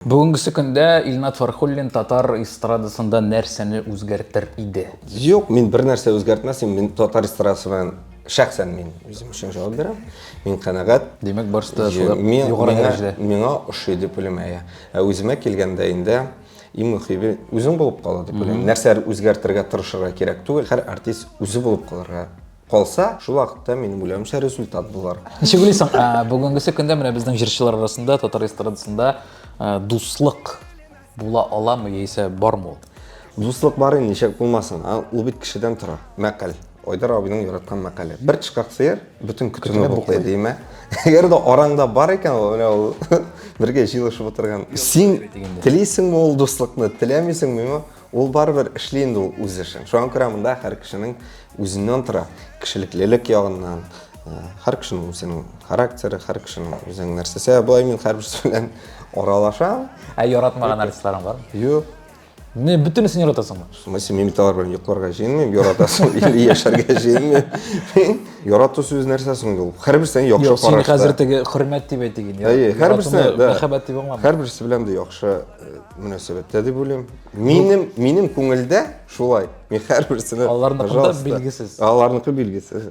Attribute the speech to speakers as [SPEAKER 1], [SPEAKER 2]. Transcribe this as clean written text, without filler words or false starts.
[SPEAKER 1] Бүгенгесе көндә Илнат Фәрхуллин татар эстрадасында нәрсәне үзгәртер иде?
[SPEAKER 2] Юк, мин бер нәрсә үзгәртмәс идем. Мин татар эстрадасы белән шәхсән мин үзем өчен җавап бирәм. Мин канәгать.
[SPEAKER 1] Димәк, барысы да шулай югары дәрәҗәдә.
[SPEAKER 2] Миңа ошый дип уйлыйм, әйе. Ә үземә килгәндә инде иң мөхиме үзең булып кала дип уйлыйм. Нәрсәләр үзгәртергә тырышырга кирәк түгел. Һәр артист үзе булып калырга калса, шул вакытта минем уйлавымча результат булыр.
[SPEAKER 1] Ничек уйлыйсың, бүгенгесе көндә менә безнең җырчылар арасында, татар эстрадасында дуслык була аламы яисә бармы ул?
[SPEAKER 2] Дуслык бар инде, ничек булмасын. Ул бит кешедән тора. Мәкаль. Айдар абыйның яраткан мәкале. Бер тышкак сыер бөтен көтүне буклый, димә. Әгәр дә араңда бар икән, ул менә ул бергә җыелышып утырган. Син телисеңме ул дуслыкны, теләмисеңме, Ул барыбер эшли инде ул үз эшен. Шуңа күрә монда һәр кешенең үзеннән тора. Кешелеклелек ягыннан, э, һәр кешенең үзенең характеры, һәр кешенең үзенең нәрсәсе. Болай мин һәрберсе белән аралашам.
[SPEAKER 1] Ә яратмаган артистларың бармы?
[SPEAKER 2] Юк.
[SPEAKER 1] Не, бөтенесен яратасыңмы?
[SPEAKER 2] В смысле, мин бит алар белән йокларга җыенмыйм, яратасың или яшәргә җыенмыйм. Мин ярату сүзе нәрсә соң ул? Һәрберсенә яхшы
[SPEAKER 1] Юк, син хәзер теге хөрмәт дип әйтик инде.
[SPEAKER 2] Әйе, һәрберсенә,
[SPEAKER 1] да. Мәхәббәт дип аңлама.
[SPEAKER 2] Һәрберсе белән дә яхшы э, мөнәсәбәттә дип уйлыйм. Минем минем күңелдә шулай. Мин һәрберсенә
[SPEAKER 1] Аларныкында билгесез.
[SPEAKER 2] Аларныкы билгесез.